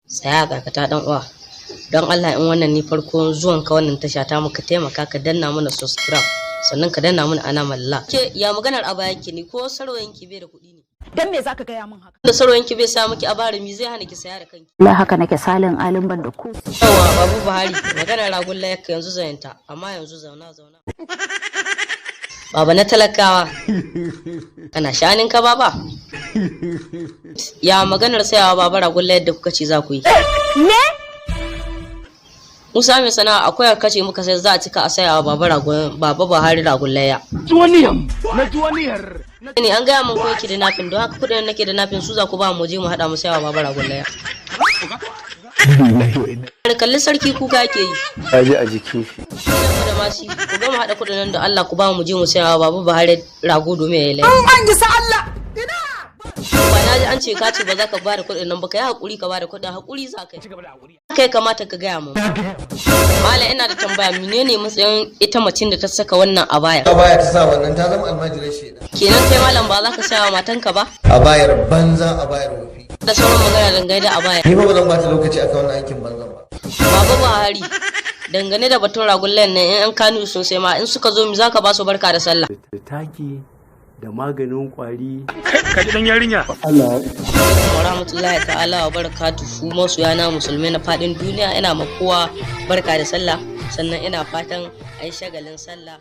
Tsaya, dakata dan uwa. Don Allah, in wannan ne farko zuwan ka wannan tasha ta muka, taimaka ka danna mana subscribe, sannan ka danna mana alamar like. Ke, ya maganar abaya ki ne? Ko sarwayin ki bai da kuɗi ne? Dan me zaka gaya min haka? Da sarwayin ki bai sa miki abara, mi zai hana ki saya da kanki? La, haka nake salin alin, ban da ku. Yawa Babu Buhari, maganar ragon layakka yanzu zayanta, amma yanzu zauna zauna. Baba na talakawa, kana shanin ka baba? Ya maganar sayawa baba ragon layar da kuka ce za ku yi? Me? Musa mai sana'a, akwai kace muka sai za a cika a sayawa baba ragon, Baba Buhari ragon layya. Ne an gaya mun ko kidnapping, don haka kudin nake da nafin su za ku ba mu je mu hada mu sayawa baba ragon layya. Kalli sarki kuka ke yi. Ya ji a jikin shi. Da masu ku gama haɗa kuɗin nan, da Allah ku ba mu je mu sayawa Baba Buhari rago domin ya yi layya. An yi sa Allah. Ba na ji an ce ka ce ba za ka ba da kuɗin nan ba? Ka yi haƙuri ka ba da kuɗin, haƙuri za ka yi. Haka ya kamata ka gaya mu. Malam, ina da tambaya: menene matsayin ita macin da ta saka wannan abaya? A baya ta sa wannan, ta zama almajirar shaidan. Kenan kai malam ba za ka saya wa matanka ba? A bayar banza, a bayar wofi. Da sauran magana dangane da abaya. Ni ba ba zan bata lokaci akan wannan aikin banzan ba. Baba Buhari, dangane da batun ragon nan, in an kanu sosai ma in suka zo, mi za ka ba su barka da sallah? Da taki da maganin kwari. Ka ji dan yarinya. Allah. Wa rahmatullahi ta'ala wa barakatuhu, masoya na musulmai na fadin duniya, ina ma kowa barka da sallah, sannan ina fatan ai shagalin sallah.